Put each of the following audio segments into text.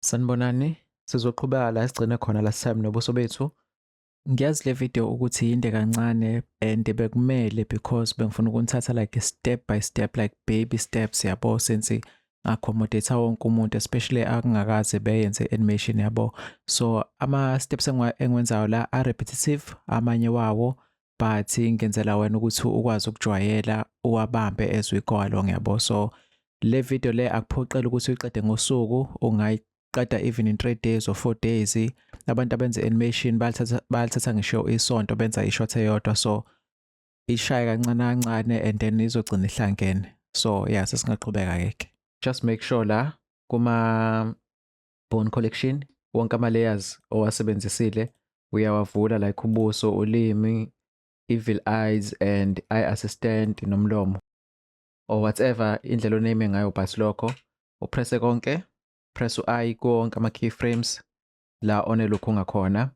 Sanibonani, sizoqhubeka la sigcine khona last time nobuso bethu. Ngiyazi le video ukuthi yinde kancane and bekumele because bengifuna ukunithatha like step by step, like baby steps, yabo, since accommodate wonke umuntu, especially akungakaze beyenze animation, yabo. So ama steps engiwenzayo la a repetitive amanye wawo, but ngenzela wena ukuthi ukwazi ukujwayela, uwabambe as we go along, yabo. So le video le akuphoqeli ukuthi uyiqede ngosuku, ungayiqeda even in 3 days or 4 days. Abantu abenza animation bayalithatha ngisho isonto benza i-shot eyodwa, so ishaye kancane kancane and then izogcina ihlangene. So yeah, sesingaqhubeka ke. Just make sure la kuma bone collection wonke ama layers owasebenzisile uyawavula, like ubuso, ulimi, evil eyes and eye assistant nomlomo or whatever indlela oname ngayo, but lokho upresse konke, press u-I konke ama keyframes la onelokhu ngakhona,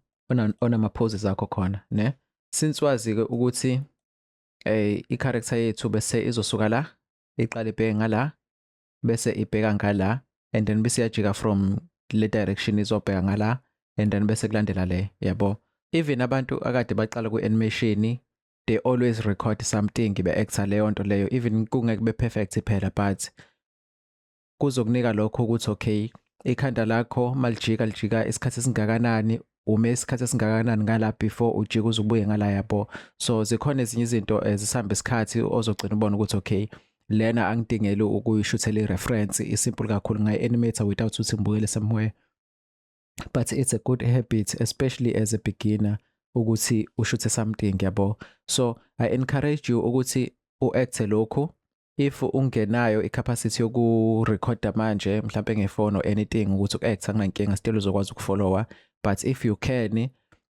onama poses akho khona, ne. Since wazi ke ukuthi i-character yethu bese izosuka la iqale ibheke ngala, bese ibheka ngala, and then bese iyajika from le direction izobheka ngala, and then bese kulandela le, yabo. Even abantu akade baqala ku-animation, they always record something be-actor leyo nto leyo, even kungeke kube perfect phela, but kuzokunika lokho ukuthi okay, ikhanda lakho malijika lijika isikhathi esingakanani, ume isikhathi esingakanani ngala before ujike uzubuye ngala, yabo. So zikhona ezinye izinto ezisihamba isikhathi ozogcina ubona ukuthi okay, lena angidingeli ukuyishuthela i-reference, isimple kakhulu, ngayi-animator without ukuthi ngibukele somewhere. But it's a good habit, especially as a beginner, ukuthi ushuthe something, yabo. So I encourage you ukuthi u-acte lokhu. If ungenayo i-capacity yokurekhoda manje mhlampe ngefone or anything ukuthi uku-acte, akunankinga, still uzokwazi ukufollowa. But if you can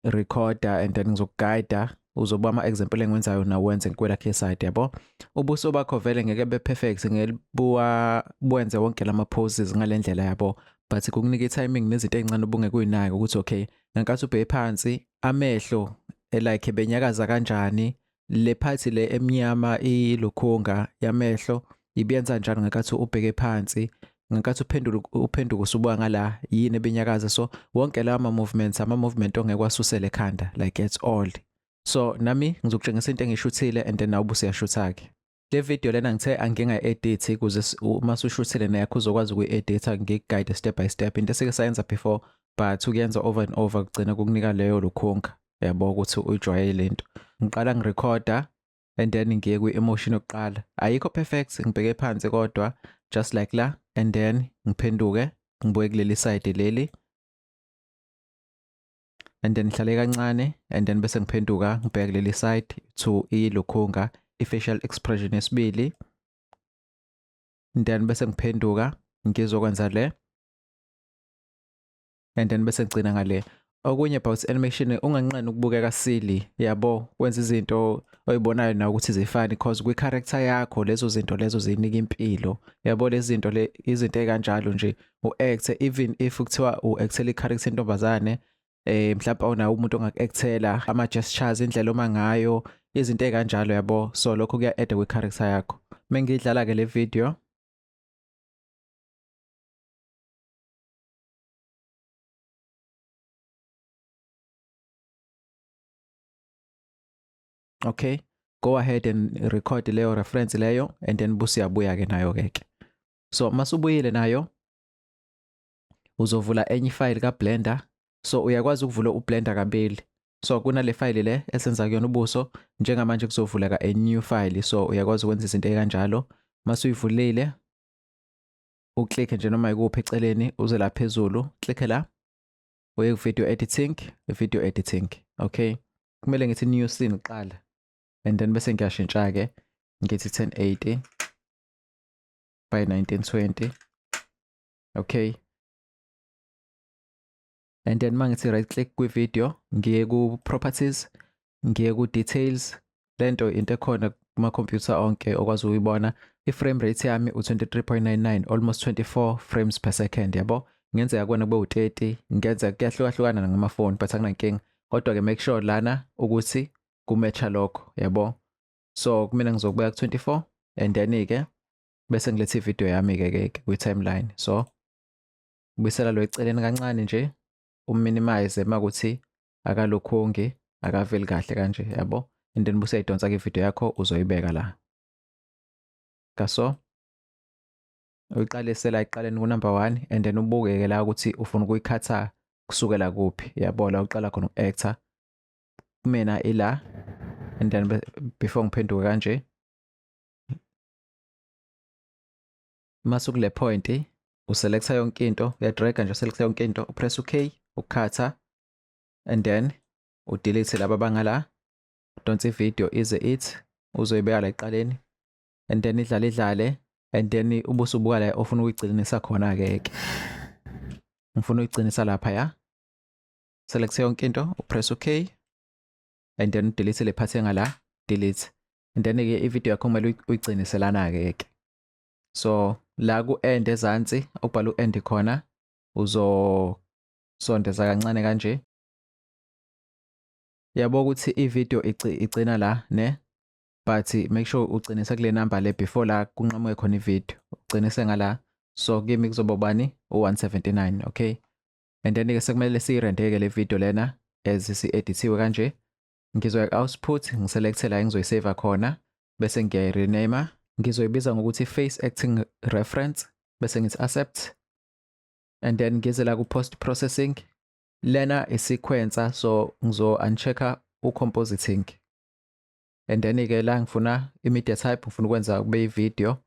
recorda and then ngizokuguida, uzobuka ama-example engiwenzayo nawe wenze kwelakhe side, yabo. Ubuso bakho vele ngeke be perfect ngelibuka buwenze wonke lama poses ngale ndlela, yabo, but kukunika i-timing nezinto ey'ncane obungeke uyinake ukuthi okay, ngenkathi ubheke phansi amehlo like benyakaza kanjani, le part le emnyama ilukhunga yamehlo ibiyenza njani ngenkathi ubheke phansi, ngenkathi uphendula uphenduka usubuka ngala, yini ebenyakaza. So wonke lawa ama-movements, ama-movement ongeke wasusele ekhanda, like it's all. So nami ngizokutshengisa into engishuthile and then nawe ubusuyashutha-ke. Le video lena ngithe angingayi-edit ukuze uma usushuthile neyakho uzokwazi ukuyi-editha, ngikuguide step by step, into esike sayenza before, but ukuyenza over and over kugcina kukunika leyo lukhunga, yabo, ukuthi uyijwayele lento. Ngiqala ngirekhoda and then ngiye kwi-emotion yokuqala, ayikho perfect, ngibheke phansi kodwa just like la, and then ngiphenduke ngibuye kuleli side leli, and then ngihlale kancane, and then bese ngiphenduka ngibheke kuleli side to ilukhunga i-facial expression yesibili, then bese ngiphenduka ngizokwenza le, and then bese ngigcina ngale. Okunye about animation, unganqeni ukubukeka silly, yabo, wenza izinto oyibonayo nawe ukuthi zifani, because kwi-character yakho lezo zinto lezo zinika impilo, yabo. Lezi zinto le, izinto ey'kanjalo nje, u-acte even if kuthiwa u-actela i-character yentombazane, mhlawumbe awunawo umuntu ongaku-actela ama-gestures, indlela oma ngayo, izinto ey'kanjalo, yabo. So lokho kuya-add kwi-character yakho. Mengiyidlala-ke le video, okay, go ahead and record leyo reference leyo, and then busiyabuya ke nayo ke. So masubuyile nayo, uzovula enye ifile ka Blender. So uyakwazi ukuvula uBlender kabili. So kunale file le esenza kuyona ubuso, njengamanje kuzovuleka a new file, so uyakwazi ukwenza izinto ezikanjalo. Masuyivulile, uclick nje noma ikuphi eceleni, uze la phezulu, click la, uye ku video editing, video editing. Okay, kumele ngithi new scene kuqala, and then bese ngiyashintsha ke ngithi 1080 by 1920. Okay, and then mangithi right click kwi video, ngiye ku properties, ngiye ku details. Lento into ekhona kuma computer onke okwazi ukuyibona. I-frame rate yami u23.99, almost 24 frames per second, yabo. Ngenzeka kuwena kube u30, ngenzeka kuyahlukahlukana ngamafoni, but akunankinga. Kodwa ke make sure lana ukuthi kumatcha lokho, yabo. So kumina ngizokubeka ku24, and then ke bese ngiletha ivideo yami ke kwi timeline. So Ubuyisela lo eceleni kancane nje, uminimize makuthi akalokhongi, akaveli kahle kanje, yabo. And then bese uyayidonsa-ke ividiyo yakho, uzoyibeka la. Kaso uyiqalise la ekuqaleni ku-number 1, and then ubuke-ke la ukuthi ufuna ukuyikhatha kusukela kuphi, yabo, la uqala khona uku-actor. Kumina ila, and then before ngiphenduke kanje, mase kule point uselecta yonke into, uyadraga nje, uselecta yonke into, upress u-K ukukhatha, and then udelete laba bangala, udonse ivideo ize it uzoyibeka la ekuqaleni, and then idlale idlale, and then ubusubuka la ofuna ukuyigcinisa khona ke ke. Ngifuna ukuyigcinisa lapha ya. Select yonke into, upress OK, and then udelete le part engala, delete, and then ke ivideo yakho kumele uyigcinise lana ke ke. So la ku end ezansi okubhala u end khona, uzosondeza kancane kanje. Yabo ukuthi ivideo igcina la ne, but make sure ugcinise kule number le before la kunqamuke khona ivideo, ugcinise ngala. So kimi kuzoba ubani, u179, okay. And then ke sekumele siyirendeke le video lena as si-edithiwe kanje. Ngizoya ku-output, ngiselecte la engizoyisave khona, bese ngiyayi-rename, ngizoyibiza ngokuthi face acting reference, bese ngithi accept, and then ngize la ku-post processing. Lena i-sequencer, so ngizo unchecka u-compositing, and then ke la ngifuna i-media type, ngifuna ukwenza kube i-video,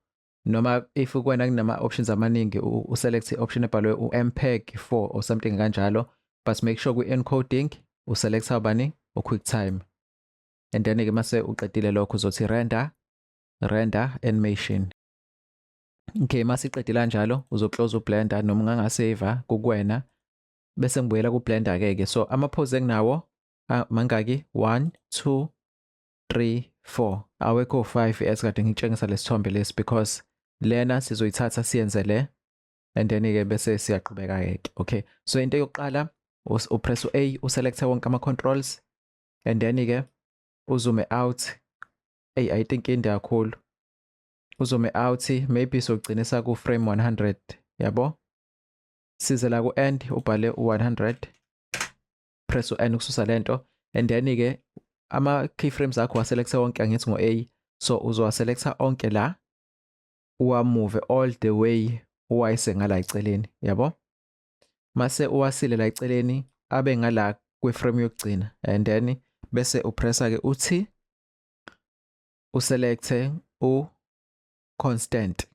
noma if kuwena kunama options amaningi, uselect i-option ebhalwe u-MPEG 4 or something kanjalo, but make sure kwi-encoding uselect ubani, u-QuickTime. And then ke mase uqedile lokho, uzothi render, render animation. Okay, mase iqedile kanjalo, uzoclose uBlender noma ungangasave kukwena, bese ngibuyela ku Blender ke ke. So ama pose enginawo mangaki? 1 2 3 4, awekho 5 esikade ngitshengisa lesithombe lesi, because lena sizoyithatha siyenze le, and then ke bese siyaqhubeka ke. Okay, so into yokuqala, upress u-A, uselecte wonke ama controls, and then ke uzoome out. Hey, I think inde kakhulu. Uzoome out, maybe sogcinisa ku frame 100, yabo. Size la ku end, ubhale u100, press u-N ukususa lento, and then ke ama keyframes akho waselecta wonke, angithi ngo-A, so uzowaselecta onke la, uwamove all the way, uwayise ngala eceleni, yabo. Mase uwasile la eceleni, abe ngala kwe-frame yokugcina, and then bese upressa ke uthi uselecte u constant,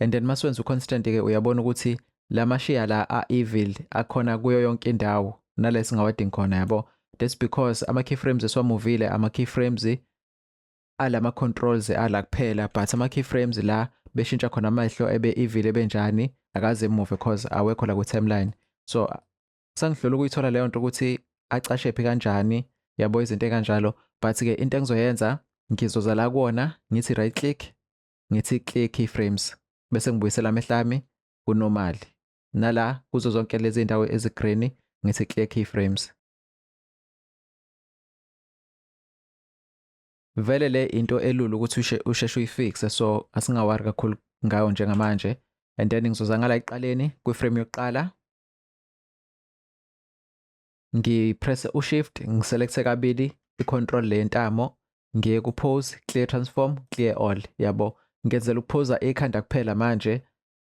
and then mase wenza u-constant ke, uyabona ukuthi lamashiya la a-evil akhona kuyo yonke indawo nale singawadingi khona, yabo. That's because ama keyframes esiwamuvile, ama keyframes alama controls ala kuphela, but ama keyframes la beshintsha khona amehlo ebe evil ebenjani akaze move, because awekho la ku timeline. So sangihlola ukuyithola leyo nto ukuthi acashe phi kanjani, yabo, izinto ekanjalo. But ke into engizoyenza, ngizoza la kuwona, ngithi right click, ngithi clear keyframes, bese ngibuyisela amehlo ami ku normal. Nala kuzo zonke lezi ndawo ezigreen, ngithi clear keyframes. Vele le into elula ukuthi usheshe uyifixe, so asingawari kakhulu ngayo njengamanje. And then ngizoza ngala ekuqaleni kwi-frame yokuqala, ngipress u-shift, ngiselecte kabili i-control le ntamo, ngiye ku-pose, clear transform, clear all, yabo. Ngenzela ukuphosa ikhanda kuphela manje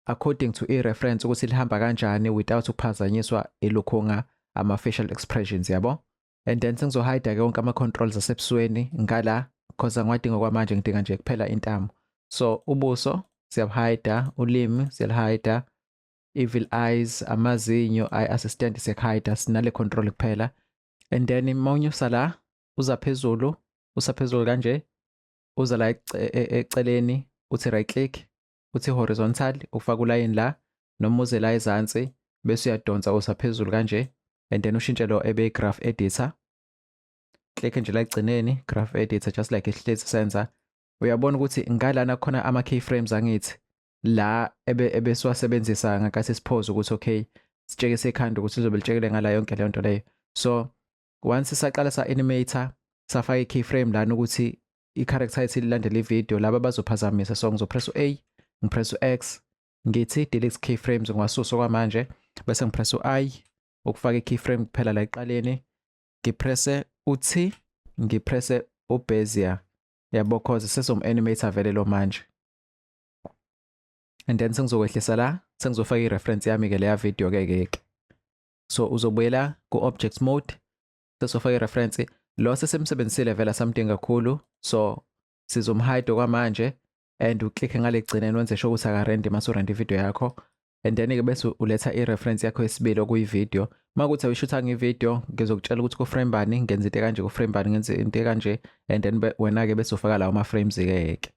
according to i-reference ukuthi lihamba kanjani without ukuphazanyiswa ilukhunga ama-facial expressions, yabo. And then sengizohide ke wonke ama-controls asebusweni ngala, because angiwadinga kwamanje, ngidinga nje kuphela intamo. So ubuso siyabuhide, ulimi siyalihide, evil eyes, amazinyo, eye assistant siyakuhide, sinale control kuphela. And then mawunyusa la, uza phezulu, usaphezulu kanje, uza la eceleni, uthi right click, uthi horizontal, ufaka ulayini la, noma uze la ezansi bese uyadonsa usaphezulu kanje, and then ushintshe lo ebe graph editor, click nje la egcineni, graph editor, just like ihlezi senza. Uyabona ukuthi ngalana khona ama keyframes, angithi la ebesiwasebenzisa ngakathi sipause ukuthi okay, sitshekise ikhanda ukuthi lizobe litshekele ngala yonke leyo nto leyo. So once saqala sa animator, safaka i-keyframe lana ukuthi i-character ithi lilandele ivideo, laba bazophazamisa. So ngizopress u-A, ngipress u-X, ngithi delete keyframes, ngiwasusa kwamanje. Bese ngipress u-I ukufaka i-keyframe kuphela la eqaleni, ngipresse u-T, ngipresse u-Bezier, yabo, cause sesom-animator vele lo manje. And then sengizokwehlisa la, sengizofaka i-reference yami-ke leya video ke. So uzobuyela ku-object mode, sesofaka i-reference lo sesemsebenzisile vele something kakhulu, so sizomhide okwamanje and uklikhe ngale gcineni, wenze sure ukuthi aka-render mase urender ivideo yakho. And then-ke bese uletha i-reference yakho yesibili, okuyi-video. Uma kuthi awuyishuthanga i-video, ngizokutshela ukuthi ku-frame bani ngenza into kanje, ku-frame bani ngenza into kanje, and then wena-ke bese ufaka lawo ma-frames-ke ke.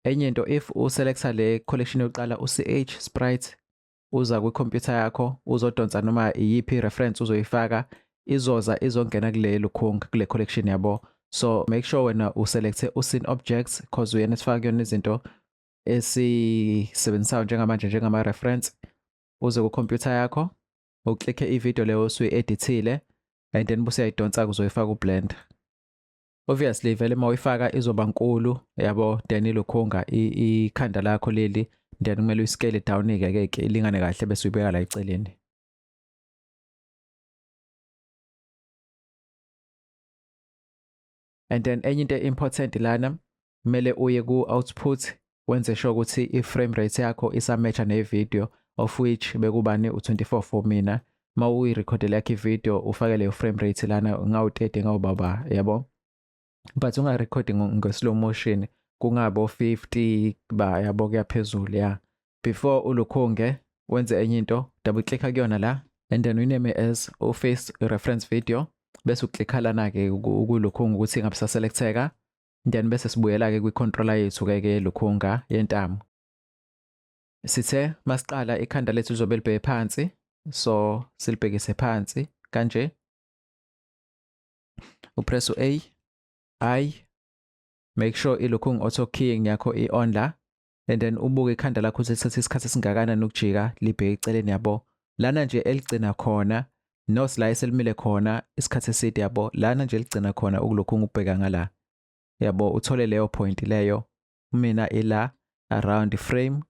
Enye into, if uselecta le collection yokuqala, u-CH sprite, uza kwikhompyutha yakho, uzodonsa noma iyiphi i-reference uzoyifaka, izoza izongena kule lukhunga, kule collection, yabo. So make sure wena uselecte u-scene objects, cause uyena esifaka kuyona izinto esisebenzisayo njengamanje njengama-reference. Uze kukhompyutha yakho, uklikhe i-video leyo osuyi-edithile, and then bese uyayidonsa, uzoyifaka uBlender. Obviously vele uma uyifaka izoba nkulu, yabo, then ilokhunga ikhanda lakho leli, then kumele uyiscale down-ke ke ilingane kahle, bese uyibeka la eceleni. And then enye into important lana, kumele uye ku-output, wenze sure ukuthi i-frame rate yakho isa-matcha ne-video, of which bekubani u-24 for mina. Uma uyirekhodele yakho i-video, ufake leyo frame rate lana, ngawu-30, ngawubaba, yabo, but ungarekhodi nge-slow motion, kungabo 50 ba, yabo, kuyaphezulu ya. Before ulukhunge wenze enye into, double click kuyona la and then uyiname as u-face reference video, bese uklikha lana-ke ukulukhunga ukuthi ingabe saselecteka. Then bese sibuyela-ke kwi-controller yethu-ke ke lukhunga yentamo. Sithe masiqala ikhanda lethu lizobe libheke phansi, so silibhekise phansi kanje, upress u-A, I, make sure ilokhu auto keying yakho i-on la, and then ubuke ikhanda lakho ukuthi lithatha isikhathi esingakanani ukujika libheke eceleni, yabo. Lana nje eligcina khona, not la eselimile khona isikhathi eside, yabo, lana nje ligcina khona ukulokhu ngubheka ngala, yabo, uthole leyo point leyo. Mina ila around frame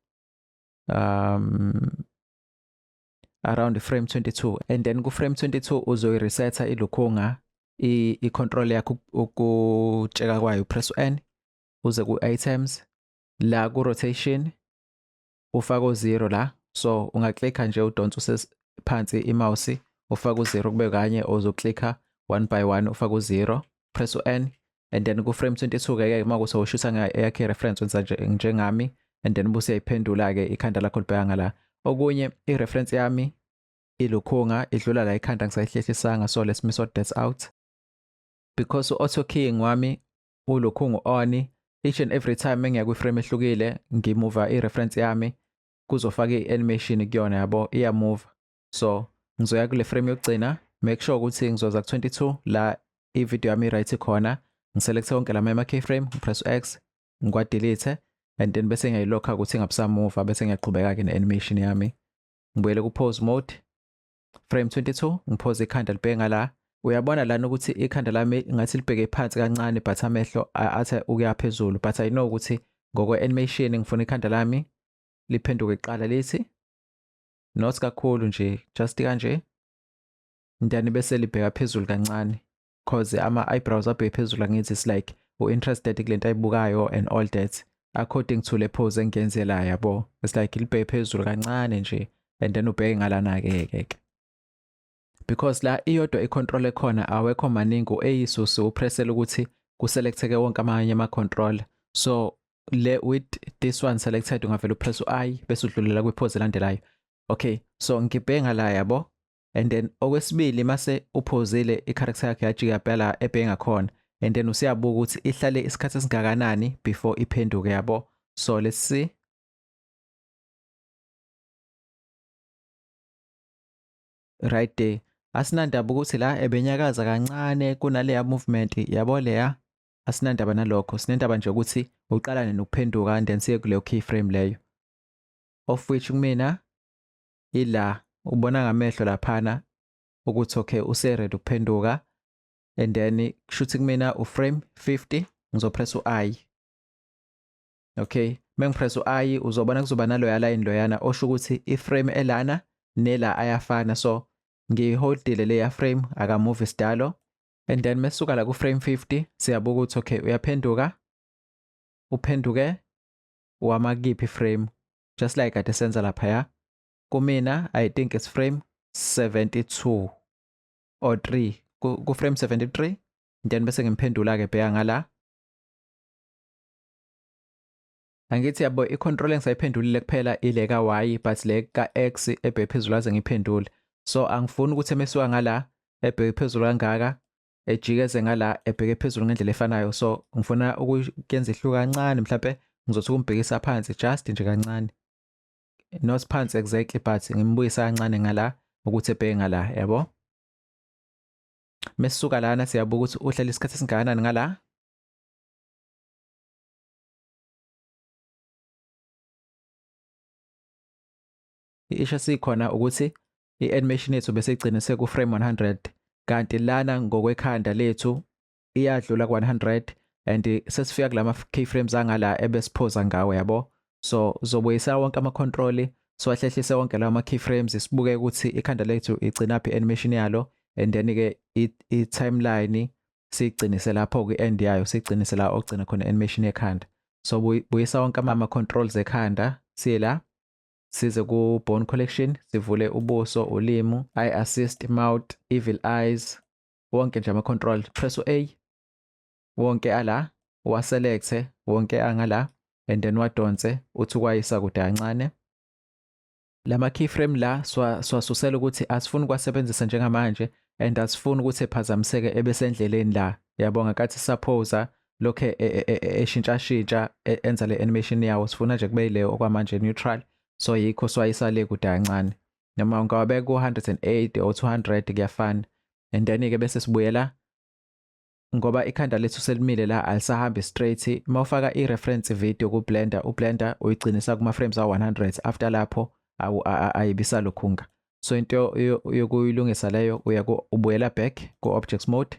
22, and then ku frame 22 uzoyiresetha ilukhunga i-control yakho ukutsheka kwayo. Press N, uze ku items, la ku rotation ufake u0 la. So ungaklikha nje udonse use phansi imouse, ufake u0 kube kanye, uzoklikha one by one ufake u0, press u-N, and then ku frame 22 ke uma kuthi ushutha eyakhe reference, wenza njengami, and then buse uyayiphendula ke ikhanda lakho libheka ngala. Okunye, i-reference yami ilukhunga idlula la ikhanda ngisayihlehlisanga, so let me sort that out, because u-auto keying wami ulukhungu on. Each and every time engiya kwi-frame ehlukile, ngimuva i-reference yami kuzofaka i-animation kuyona, yabo, iyamove. So ngizoya kule frame yokugcina, make sure ukuthi ngizoza ku-22 la i-video yami i-right khona, ngiselecte wonke lama ama-keyframe, ngipress u-X, ngiwa-delete, and then bese ngiyayilokha ukuthi ingabisamuva, bese ngiyaqhubeka-ke ne-animation yami. Ngibuyele ku-pose mode, frame 22, ngiphoze ikhanda libheke ngala. Uyabona lana ukuthi ikhanda lami ngathi libheke phansi kancane, but amehlo athe ukuya phezulu, but I know ukuthi ngokwe-animation ngifuna ikhanda lami liphenduke kuqala, lithi not kakhulu nje, just kanje, then bese libheka phezulu kancane, cause ama-eyebrows abheke phezulu, angithi? It's like u-interested kule nto ayibukayo and all that, according to le pose engiyenzelayo, yabo. It's like libheke phezulu kancane nje and then ubheke ngalana-ke ke, because la iyodwa i-control ekhona, awekho maningi. U-A usupressela ukuthi kuselecteke wonke amanye ama-control. So le with this one selected, ungavela upress u-I bese udlulela kwi-pose elandelayo. Okay, so ngibheka la, yabo. And then okwesibili, mase uphozile i-character yakhe yajika phela ebheka khona, and then usiyabuka ukuthi ihlale isikhathi esingakanani before iphenduke, yabo. So let's see. Right there, asinandaba ukuthi la ebenyakaza kancane kunaleya movement, yabo, leya asinandaba nalokho. Sinendaba nje ukuthi uqala nini ukuphenduka and then siye kuleyo keyframe leyo, of which kumina ila ubona ngamehlo laphana ukuthi okay, use-ready ukuphenduka. And then kushuthi kumina uframe 50, ngizopress u-I. Okay, mengipress u-I, uzobona kuzoba naloya line loyana osho ukuthi iframe elana. nela ayafana. So ngiyiholdile leya frame, akamuvi sidalo. And then mesuka la ku frame 50 siyabuka ukuthi okay, uyaphenduka, uphenduke wama kiphi frame, just like kade senza laphaya. Kumina I think it's frame 72 or 3, ku frame 73. Then bese ngimphendula ke, bheka ngala. Angithi yabo, i-control engisayiphendulile kuphela ile ka-Y, but le ka-X ebheke phezulu aze ngiphendule. So angifuni ukuthi emesuka ngala ebheke phezulu kangaka, ejikeze ngala ebheke phezulu ngendlela efanayo. So ngifuna ukuyenza ihluka kancane, mhlambe ngizothi ukumbhekisa phansi just nje kancane, not phansi exactly, but ngimbuyisa kancane ngala ukuthi ebheke ngala, yabo. Mesisuka lana siyabuka ukuthi uhlala isikhathi esingakanani ngala. I-issue sikhona ukuthi i-animation yethu bese igcine seku-frame 100, kanti lana ngokwekhanda lethu iyadlula ku-100 and sesifika kulama keyframes angala ebesiphoza ngawo, yabo. So uzobuyisa wonke ama-control, siwahlehlise wonke lawa ma-keyframes, sibuke ukuthi ikhanda lethu igcinaphi i-animation yalo, and then-ke i-timeline siyigcinise lapho kwi-end yayo, siyigcinise la ogcina khona i-animation yekhanda. So buyisa wonke ama-controls ekhanda, siye la, size ku-bone collection, sivule ubuso, ulimu, eye assist, mouth, evil eyes, wonke nje ama-control. Press u-A, wonke ala uwaselecte wonke angala, and then wadonse uthi ukwayisa kude kancane. Lama keyframe la siwasusela ukuthi asifuni ukuwasebenzisa njengamanje and asifuni ukuthi ephazamiseke ebesendleleni la, yabo, ngenkathi saphosa lokho eshintshashintsha enza le animation yawo. Sifuna nje kube yileyo okwamanje, neutral. So yikho siwayisa le kude kancane, noma ungawabeka ku-180 or 200, kuyafana. And then-ke bese sibuyela, ngoba ikhanda lethu selimile la, alisahambi straight. Uma ufaka i-reference video ku-Blender, uBlender uyigcinisa kuma-frames awu-100, after lapho ayibisalokhunga. So into yokuyilungisa leyo, uya ubuyela back ku-objects mode,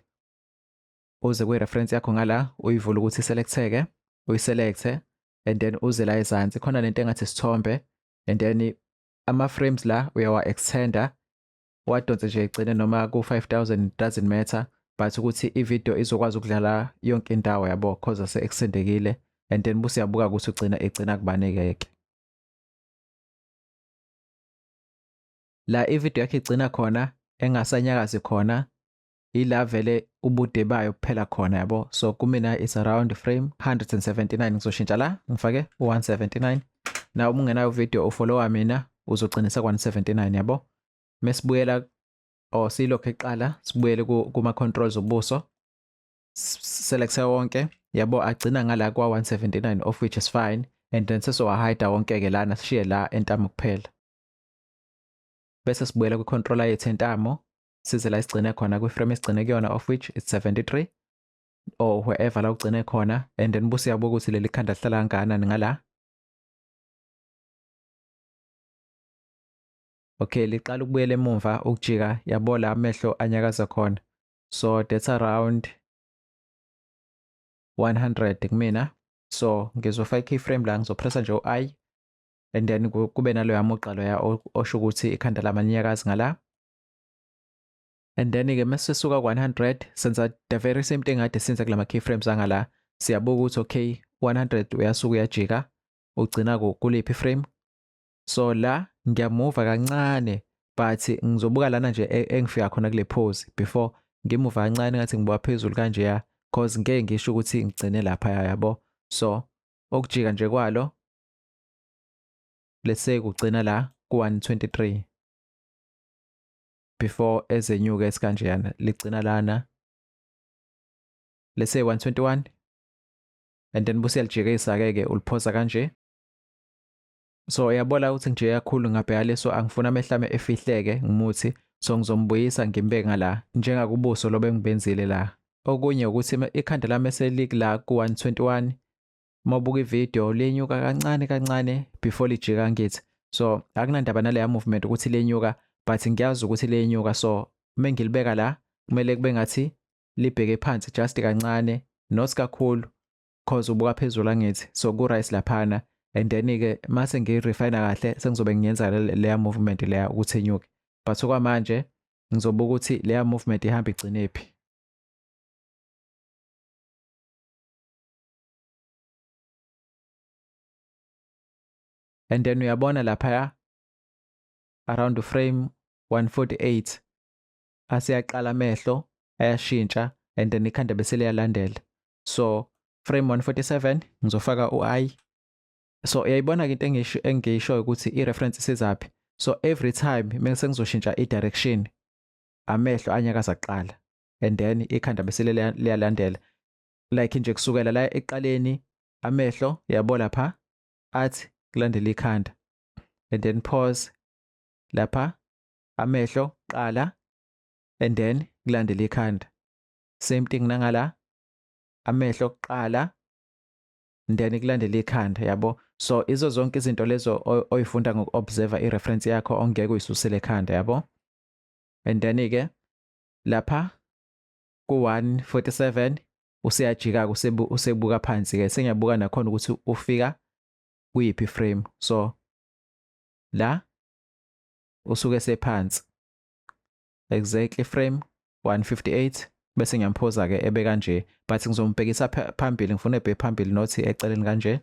uze kwi-reference yakho ngala, uyivule ukuthi iselecteke, uyiselecte, and then uze la ezansi khona lento engathi isithombe, and then ama-frames la uyawa-extenda, wadonse nje egcine noma ku-5000, doesn't matter, but ukuthi i-video izokwazi ukudlala yonke indawo, yabo, cause ase-extendekile. And then buse uyabuka ukuthi ugcina egcina kubani-ke la i-video yakhe igcina khona, engasanyakazi khona, ila vele ubude bayo kuphela khona, yabo. So kumina is around frame 179. Ngizoshintsha la ngifake u-179. Na uma ungenayo video ufollowa mina, uzogcinisa ku-179, yabo. Mesibuyela or silokhu eqala, sibuyele kuma controls obuso, select wonke, yabo, agcina ngala kwa 179, of which is fine. And then sesowahide wonke ke lana, sishiye la entamo kuphela. Bese sibuyela kwi-controller yethu entamo, size la isigcine khona kwi-frame esigcine kuyona, of which it's 73 or wherever la ugcine khona. And then buse uyabuka ukuthi leli khanda lihlala kangakanani ngala. Okay, liqala ukubuyela emumva, ukujika, yabo, la amehlo anyakaza khona. So that's around 100 kumina. So ngizofaka i-keyframe la, ngizopressa nje u-I, and then kube naloya mugqa loya osho ukuthi ikhanda lamanyakazi ngala. And then-ke mase sisuka ku-100, senza the very same thing kade senza kulama keyframes angala. Siyabuka ukuthi okay, 100 uyasuka uyajika, ugcina kuliphi frame. So la ngiyamuva kancane, but ngizobuka lana nje engifika khona kule pose before ngimuva kancane, ngathi ngibuka phezulu kanje ya, cause ngeke ngisho ukuthi ngigcine lapha, yabo. So okujika nje kwalo, let's say kugcina la ku-123 before ezenyuke esikanjeyana, ligcina lana, let's say 121, and then buse yalijikisa-ke ke, uliphosa kanje. So uyabona ukuthi nje kakhulu ngabheka leso, angifuna amehlo ami efihleke ngimuthi. So ngizombuyisa ngimbeke ngala njengakubuso lobe ngibenzile la. Okunye ukuthi ikhanda lami eselikula ku-121, uma ubuka ividiyo liyenyuka kancane kancane before lijika ngithi. So akunandaba naleya movement ukuthi liyenyuka, but ngiyazi ukuthi liyenyuka. So uma ngilibeka la, kumele kube ngathi libheke phansi just kancane, not kakhulu, cause ubuka phezulu angithi. So ku-right laphana, And then-ke mase ngiyi-refine kahle, sengizobe ngiyenza leya movement leya ukuthi enyuke, but okwamanje ngizobuka ukuthi leya movement ihamba igcinephi. And then uyabona laphaya around frame 148 aseyaqala amehlo ayashintsha, and then ikhanda bese liyalandela. So frame 147 ngizofaka u-I. So uyayibona-ke into engiyishoyo ukuthi i-reference isizaphi. So every time mase ngizoshintsha i-direction, amehlo anyakaza kuqala and then ikhanda bese liyalandela. Like nje kusukela la ekuqaleni amehlo, yabo, lapha athi kulandela ikhanda, and then pause lapha, amehlo qala and then kulandela ikhanda. Same thing nangala, amehlo kuqala and then kulandela ikhanda, yabo. So izo zonke izinto lezo oyifunda ngoku-observe i-reference yakho ongeke uyisusele ekhanda, yabo. And then ke lapha ku-147 useyajika, usebuka phansi ke. Sengiyabuka nakhona ukuthi ufika kuyiphi frame. So la usuke sephansi exactly frame 158, bese ngiyamphoza ke ebe kanje, but ngizombhekisa phambili. Ngifuna ebheke phambili, not eceleni kanje.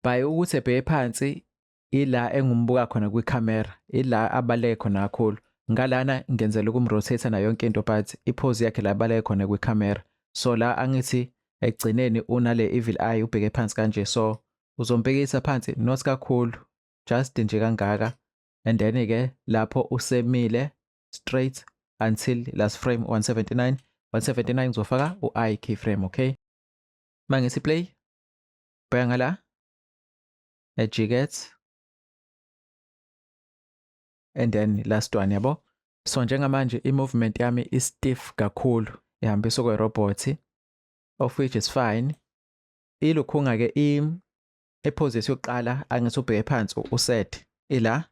By ukuthi ebheke phansi, ila engumbuka khona kwikhamera, ila abaleke khona kakhulu. Ngalana ngenzela ukumrotate nayo yonke into, but ipose yakhe la abaleke khona kwikhamera. So la angithi ekugcineni unale evil eye, ubheke phansi kanje, so uzombhekisa phansi, not kakhulu, just nje kangaka. And then ke lapho usemile straight until last frame 179. 179 ngizofaka u-I keyframe. Okay, mangithi play, bheka ngala ejiket, and then last one, yabo. So njengamanje i-movement yami i-stiff kakhulu, ihambisa kwe-robot, of which is fine. Ilukhunga-ke i-pose yokuqala, angithi ubheke phansi, uset ila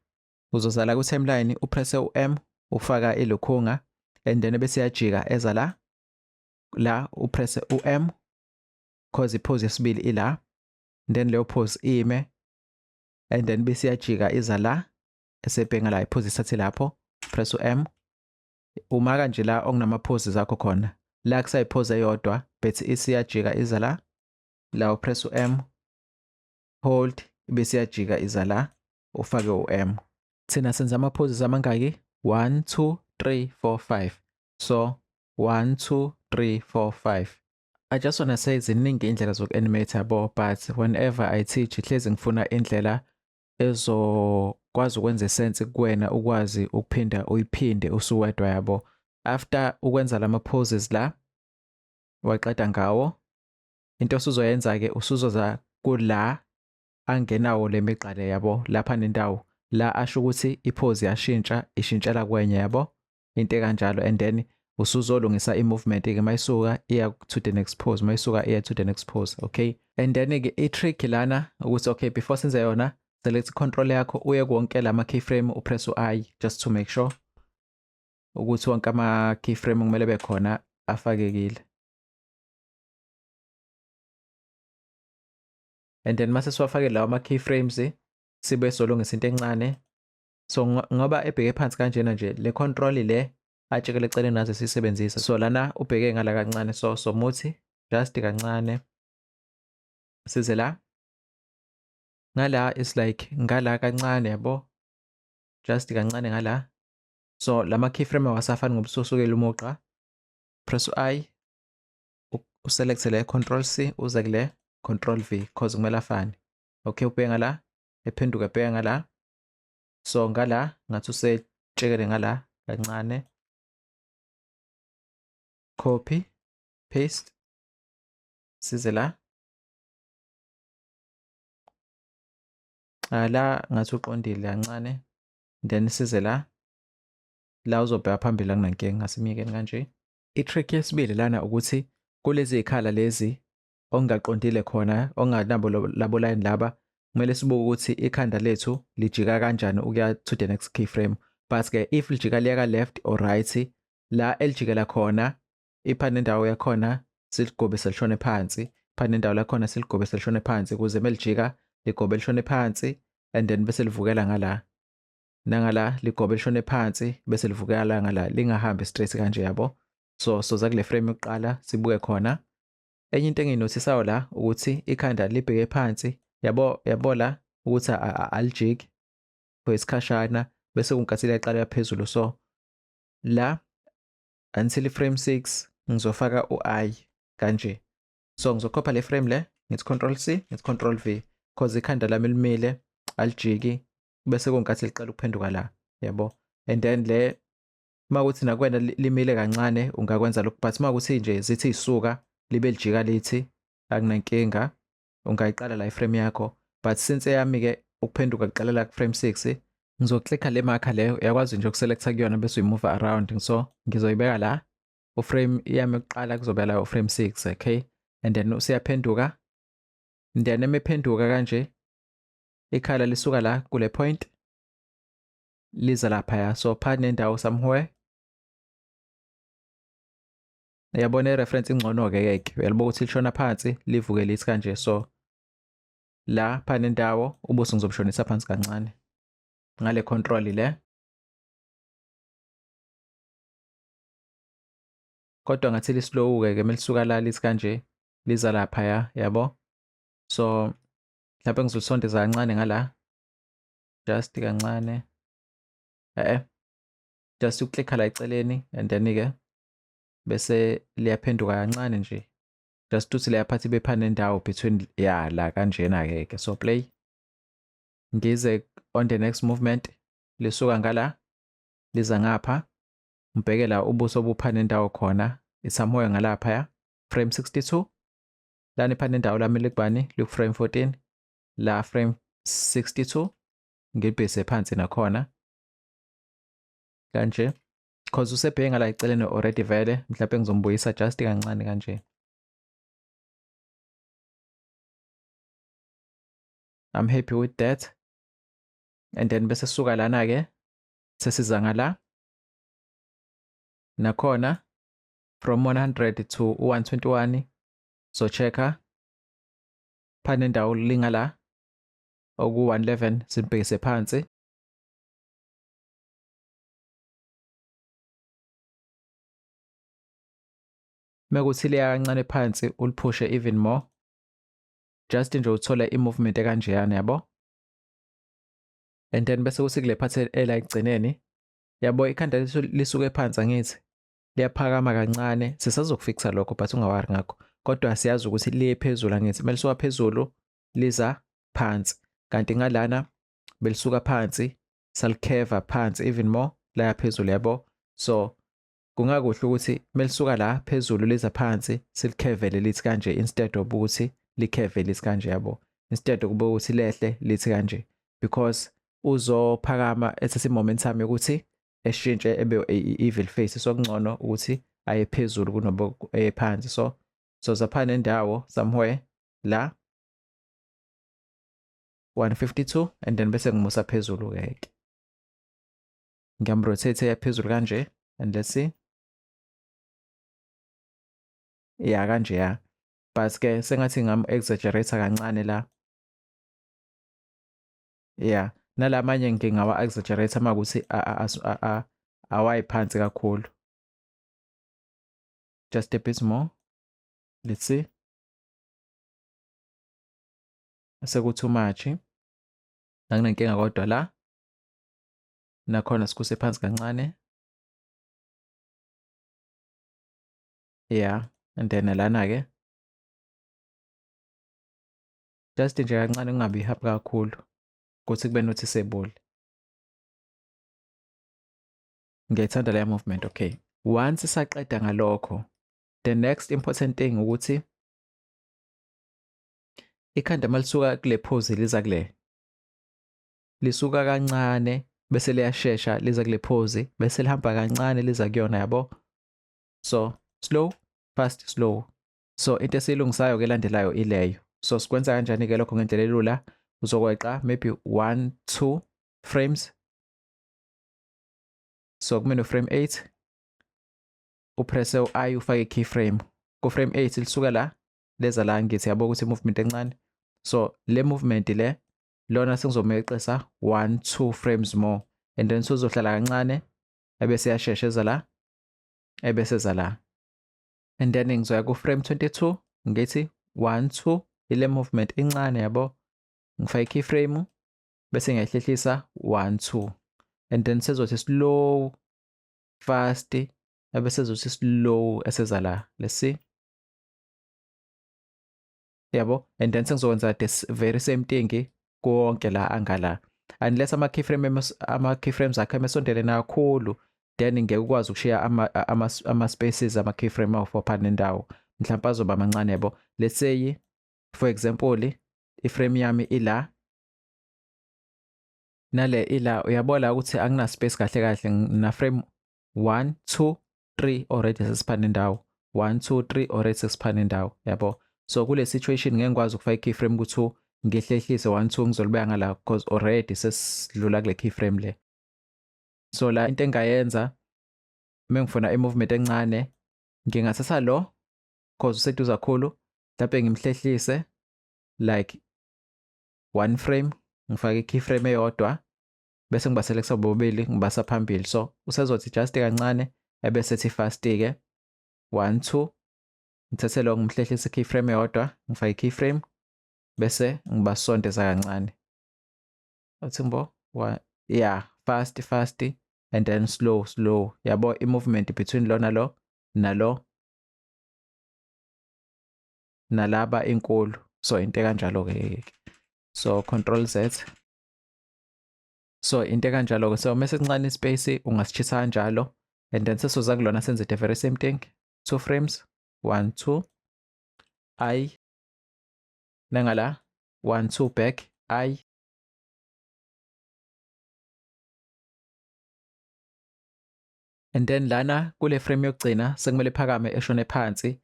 uzozala ku-timeline, upresse u-M, ufaka ilukhunga, and then bese yajika eza la, la upresse u-M cause ipose yesibili ila, then leyo pose ime, and then bese yajika iza la, esebhenga la ipose isathe lapho, press u-M. Uma kanje la okunama poses akho khona, la kusayipose eyodwa, but isiyajika iza la, la upress u-M, hold, bese iyajika iza la, ufake u-M. Thina senza ama-poses amangaki? 1 2 3 4 5. So 1 2 3 4 5. I just wanna say ziningi indlela zoku-animate, yabo, but whenever I teach hlezi ngifuna indlela ezokwazi ukwenza sense kuwena, ukwazi ukuphinda uyiphinde usuwedwa, yabo. After ukwenza lama poses la waqeda ngawo, into osuzoyenza ke, usuzoza kula angenawo lemigqa le, yabo, lapha nendawo la asho ukuthi ipose yashintsha, ishintshela kwenye, yabo, into ekanjalo. And then usuzolungisa i-movement ke, mayisuka iya to the next pose, mayisuka iya to the next pose. Okay, and then ke i-trick lana ukuthi, okay, before senze yona, select control yakho, uye konke lama keyframe, upress u-I just to make sure ukuthi wonke ama keyframe kumele bekhona afakekile. And then mase siwafake lawa ama keyframes, sibe solungisa into encane. So ngoba ebheke phansi kanjena nje, le control le atshekele eceleni nazo siyisebenzisa. So lana ubheke ngala kancane, so somuthi just kancane, size la ngala, is like ngala kancane, yabo, just kancane ngala. So lama keyframe awasafani ngoba ususukela umugqa. Press u-I, uselect le, control C, uze kule, control V, cause kumele afane. Okay, ubheke ngala, ephenduka ebheka ngala. So ngala ngathi usetshekele ngala kancane, copy, paste, size la. La ngathi uqondile kancane, then size la, la uzobheka phambili, akunankinga, asimiyekeni kanje. I-trick yesibili lana ukuthi kulezi zikhala lezi ongaqondile khona, onganabo labo line laba, kumele sibuke ukuthi ikhanda lethu lijika kanjani ukuya to the next keyframe. But ke if lijika liya ka left or right, la elijikela khona. Ipha nendawo yakhona siligobe selishone phansi, pha nendawo lakhona siligobe selishone phansi ukuze melijika ligobe lishone phansi and then bese livukela ngala. Nangala ligobe lishone phansi bese livukela ngala, lingahambi straight kanje yabo. So soza kule frame yokuqala sibuke khona. Enye into engiyinothisayo la ukuthi ikhanda libheke phansi yabo, yabo la ukuthi alijiki for isikhashana bese kunkathi liyaqala yaphezulu. So la until frame 6 ngizofaka u-I kanje. So ngizokhopha le frame le, ngithi control C, ngithi control V, cause ikhanda lami limile alijiki bese kunkathi liqala ukuphenduka la yabo. And then le makuthi nakwena limile kancane ungakwenza lokhu, but makuthi nje zithi isuka libe lijika lithi akunankinga, ungayiqala la iframe yakho. But since eyami ke ukuphenduka kuqala la ku frame 6, ngizoklikha le marker leyo, uyakwazi nje ukuselecta kuyona bese uyimove around. So ngizoyibeka la uframe yami yokuqala kuzoba la uframe 6, okay, and then usiyaphenduka, and then emephenduka kanje ikhala lisuka la kule point liza lapha. So phakathi nendawo somewhere yabona i-reference ingcono ke ke uyalibuka ukuthi lishona phansi livuke lithi kanje. So la phakathi nendawo ubuso ngizobushonisa phansi kancane ngale control le, kodwa ngathi lislow ke ke melisuka la lithi kanje liza lapha yabo. So mhlawumbe ngizolisondeza kancane ngala, just kancane, just uklikha la eceleni and then ke bese liyaphenduka kancane nje, just ukuthi leya part ibe phana nendawo between ya la kanjena ke ke. So play, ngize on the next movement, lisuka ngala liza ngapha, ngibheke la ubuso obuphana nendawo khona somewhere ngalapha ya frame 62 lana iphana nendawo lami likubani liku frame 14 la frame 62 ngibhese phansi nakhona kanje, cause usebheke ngala eceleni already vele, mhlawumbe ngizombuyisa just kancane kanje. I'm happy with that. And then bese suka lana ke sesiza ngala nakhona from 100 to 121, so checka phana nendawo lingala oku 111 simbhekise phansi. Mekuthi liya kancane phansi uliphushe even more, just nje uthole i-movement ekanjeyana yabo. And then bese kuthi kule part ela ekugcineni yabo, ikhanda lisuke phansi angithi liyaphakama kancane, sisazokufixa lokho but ungawari ngakho, kodwa siyazi ukuthi liye phezulu angithi, melisuka phezulu liza phansi, kanti ngalana belisuka phansi salikheva phansi even more laya phezulu yabo. So kungakuhle ukuthi melisuka la phezulu liza phansi silikhevele lithi kanje instead of ukuthi likheve lithi kanje yabo, instead kube ukuthi lehle lithi kanje, because uzophakama ethatha momentum yokuthi eshintshe ebe evil face. So kungcono ukuthi aye phezulu kunoba aye phansi. So soza nendawo somewhere la 152 and then bese ngimusa phezulu ke, ngiyamrotate yaphezulu kanje and let's see ya kanje ya, but ke sengathi ngam exaggerate kancane la ya, nalamanye ngingawa exaggerate makuthi awayi phansi kakhulu, just a bit more, let's see, seku too much, anginankinga kodwa la nakhona sikuse phansi kancane yeah, and then lana ke just nje kancane kungabi happy kakhulu ukuthi kube noticeable. Ngiyayithanda leya movement. Okay, once saqeda ngalokho, the next important thing ukuthi ikhanda malisuka kule pose liza kule, lisuka kancane bese liyashesha liza kule pose bese lihamba kancane liza kuyona yabo. So slow fast slow. So into esiyilungisayo ke landelayo ileyo. So sikwenza kanjani ke lokho ngendlela elula? Uzokweqa maybe 1 2 frames, so kumele frame 8 Upresse u-I, ufake i-keyframe ku-frame 8, lisuka la leza la. Ngithi yabo ukuthi i-movement encane, so le movement le lona sengizomeqisa 1 2 frames more and then sozohlala kancane, ebese yashesha eza la, ebese eza la. And then ngizoya ku-frame 22, ngithi 1 2, ile movement encane yabo, ngifake i-keyframe bese ngiyahlehlisa 1 2 and then sezothi slow, fast, ebese ezothi slow eseza la. Let's see, yabo. And then sengizokwenza the very same thing konke la angala, unless ama keyframes akhe emesondelene kakhulu, then ngeke ukwazi ukushiya ama spaces, ama keyframe awu-4 phakathi nendawo, mhlawumbe azoba mancane yabo. Let's say, for example, iframe yami ila, nale ila, uyabona ukuthi angina space kahle kahle na frame 1 2 3 already sesiphana indawo, 1 2 3 already sesiphana indawo yabo. So kule situation ngeke ngikwazi ukufaka i-keyframe ku-2, ngihlehlise 1 2, ngizolibeka ngala because already sesidlula kule keyframe le. So la into engayenza mengifuna i-movement encane, ngingathatha lo cause useduze kakhulu, mhlawumbe ngimhlehlise like one frame, ngifake i-keyframe eyodwa, bese ngibaselecta bobabili, ngibasa phambili. So usezothi just kancane, ebese ethi fast ke 1 2, ngithathe lo, ngimhlehlise i-keyframe eyodwa, ngifake i-keyframe, bese ngibasondeza kancane. Uthi ngibo, yeah, fast, fast and then slow, slow yabo, i-movement between lona lo nalo nalaba inkulu. So into kanjalo ke, so Control Z. So into kanjalo ke, so mase kuncane ispace ungasichitha kanjalo and then sesoza kulona, senze the very same thing, two frames, 1 2, I, nangala 1 2, back, I. And then lana kule frame yokugcina sekumele phakame eshone phansi.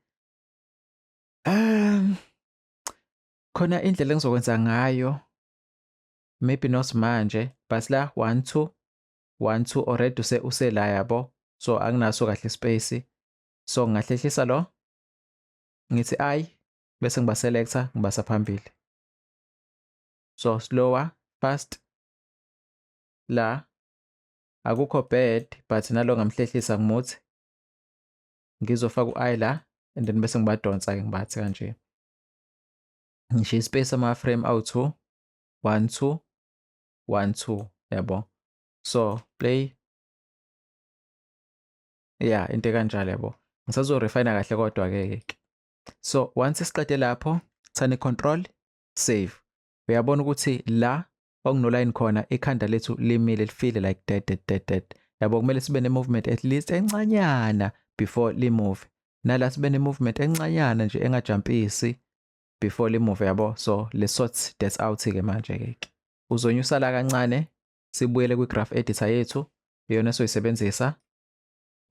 Khona indlela engizokwenza ngayo, maybe not manje, but la 1 2 1 2 already usela yabo, so anginaso kahle space, so ngingahlehlisa lo, ngithi I, bese ngiba selector, ngibasa phambili. So slower, fast, la akukho bad, but nalo ngamhlehlisa, ngimuthi ngizofaka u-I la and then bese ngibadonsa ke, ngibathi kanje, ngishiya ispace ama frame awu-2, 1 2 1 2 yabo. So play, yeah, into kanjalo yabo. Ngisazo-refine kahle kodwa ke. So once siqede lapho, thani Control Save. Uyabona ukuthi la okuno-line khona, ikhanda lethu limile, lifile like dead, dead, dead, dead yabo. Kumele sibe ne-movement at least encanyana before limove, nala sibe ne-movement encanyana nje engajumpisi before limove yabo. So le sort that out ke manje ke, uzonyusa la kancane, sibuyele kwi-graph editor yethu, iyona esoyisebenzisa.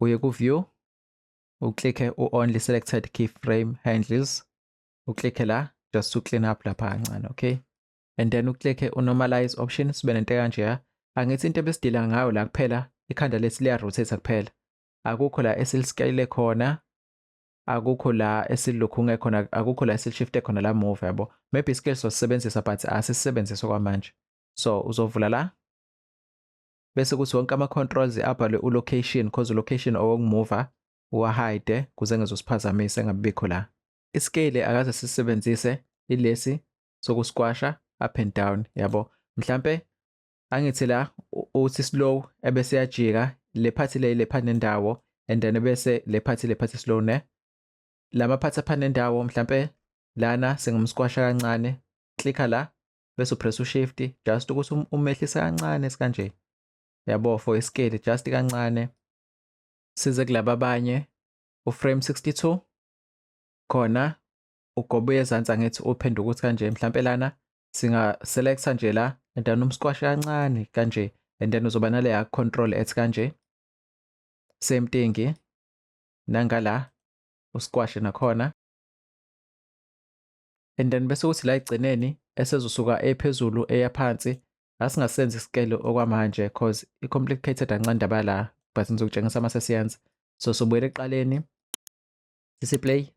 Uye ku-view, uklikhe u-only selected keyframe handles, uklikhe la just to clean up lapha kancane, okay, and then uklikhe u-normalize option, sibe nento kanje. Angithi into ebesidila ngayo la kuphela, ikhanda lethu liya-rotate kuphela, akukho la esiliscale khona, akukho la esilokhunge khona, akukho la esilishifte khona la move yabo. Maybe scale sosebenzisa, but asisebenzise kwamanje. So uzovula la, bese kuthi wonke ama-controls abhalwe u-location, cause u-location owokumuva, uwahide kuze ngezosiphazamisa, engabikho la. Iscale akaze sisebenzise, ilesi sokusquasha up and down yabo. Mhlambe angithi la uthi slow, ebese yajika le part, le part nendawo, and then bese le part slow ne lama parts apha nendawo. Mhlambe lana singumsquasha kancane, clicka la bese upress ushift just ukuthi umehlise kancane kanje yabo, for iscale just kancane. Size kulaba abanye, uframe 62 khona ugobe ezansi, angithi uphenduka ukuthi kanje. Mhlambe lana singa selecta nje la and then umsquash kancane kanje, and then uzoba naleya control ethi kanje. Same thing nangala, usquash nakhona, and then bese kuthi la egcineni esezosuka ephezulu eya phansi, asingasenzi iscale okwamanje cause i-complicated kancane indaba la, but ngizokutshengisa mase siyenza. So sobuyela ekuqaleni, sisi play.